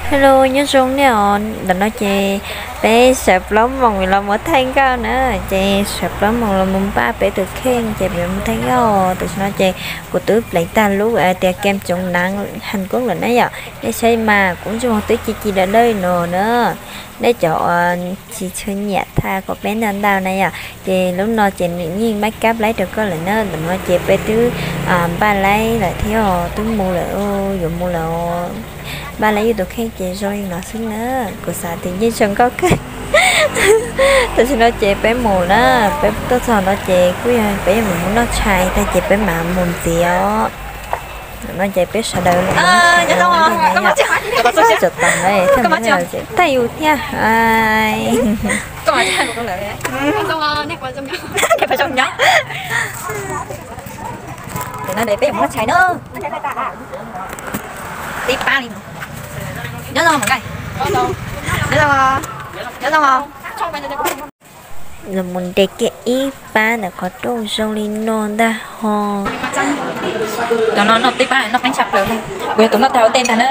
Hello, nyob zoo nej os. Ntawm no ces peb sawv plaub moos los mus thaij nkauj na, ces sawv plaub moos los mus npaj peb tus kheej ces peb mus thaij nkauj. Tam sim no ces kuv twb pleev tag lub tias kem chống nắng Hàn Quốc lawm na yom. Nej saib mas kub ntsuag twb ci ci dawb dawb no na. Nej cov tsis tshua nyiam thaij kom peb ntau ntau na yom, ces lub no ces nws yeej make up laib rau koj lawm na. Ntawm no ces peb twb npaj laib lawm thiab, twb mus lawm, yuav mus lawm. Npaj laib yus tus kheej ces zoo li no xwb na. Kuv xav tias yeej zoo nkauj kawg. Tam sim no ces peb mus na, peb tuaj txog no ces kuj yog peb yuav mus noj tshais tag ces peb mam mus ntxiv os. No ces peb sawv daws tag yus thiab. Peb yuav mus noj tshais na. Tib pab li no. Nyob zoo, nyob zoo, nyob zoo. Los mus nres kiag ib pab ntawm qhov rooj zoo li no ntag ho. Cov no noj tib pab noj qeeb tshaj plaws li. Kuv yog tus noj tag ua ntej ntag na.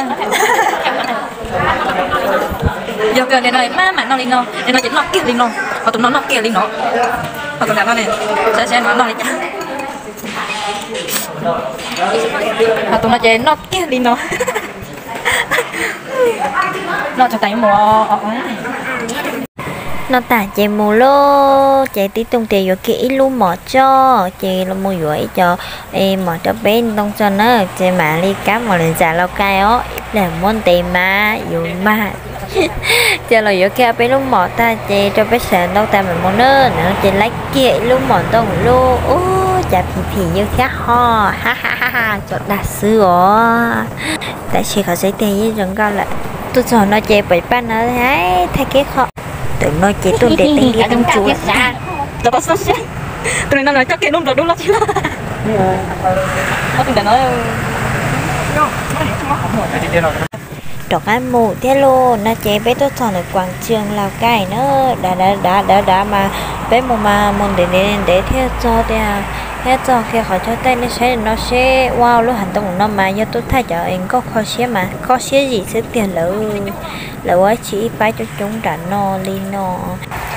Yog kawg li no maj mam noj li no, li no ces noj kiag li no. Ho tus no noj kiag li no. Ho tus no ne, saib saib no noj li cas. Ho tus no ces noj kiag li no. Noj tag tas yuav mus. Noj tag ces mus lauj, ces tib tug tias yuav kiag ib lub mom tso, ces los mus yuav ib co mom rau peb ntoo tso na, ces mam li kab mos lawm ntxas Lauj Kaim os, ib pliag muab ntes mas yuav mag. Ces los yuav kiag peb lub mom tag ces rau peb sawv ntau tas mam mus na. Ntawm no ces laib kiag ib lub mom ntoo lub ub cas phim phim yus thiab ho, ha ha ha ha, tso dag xwb os. Tab sis qhov tseeb tiag yeej zoo nkauj lawm. Tuaj txog no ces pom pab no thaij kev qho. Ntawm no ces tuaj nres teeb li teeb tsuv. Tus no coj kiag lub nplua dub loj tsis loj. Rov qab mus thiab lauj. No ces peb tuaj txog ntawm Quảng Trường Lào Cai na, dav dav dav dav dav mas peb mus mas mus ntev ntev ntev thiaj txog tiag, thiaj txog kiag qhov chaw thaij. Nej saib no seb, ua lub hav ntoo no mas yog tuaj thaij cov nkauj kho siab mas kho siab zim xwb tiag lawm. Lawv ua tsis ib pab coob coob nram no li no.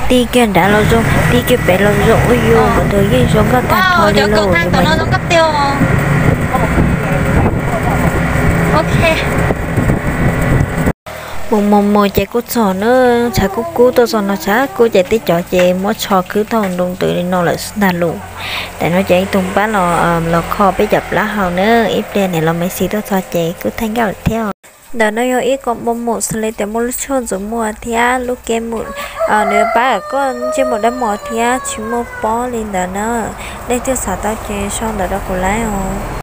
Tij kiag nrad los zoo, tij kiag pem los zoo, ua yus tus yeej zoo nkauj tag nrho li lauj. Mus mus mus ces kuj txog na, tshav kub kub tuaj txog no tshav kub ces tib cov ces muab tsho khwb tau nroo ntws li no lawm xwb ntag lauj. Tam no ces ib tug pab los, los kho peb cov plaub hau na, ib pliag niam los Messi tuaj txog ces kuj thaij nkauj lawm thiab. Ntawm no yog ib koom npau mus xws li tias muaj lub tshuaj ntxuav muag thiab lub ke mus, nws pab koj ntsej muag dawb mos thiab tsis muaj pob li ntawd na. Nej twg xav tau ces sau ntawv rau kuv laib os.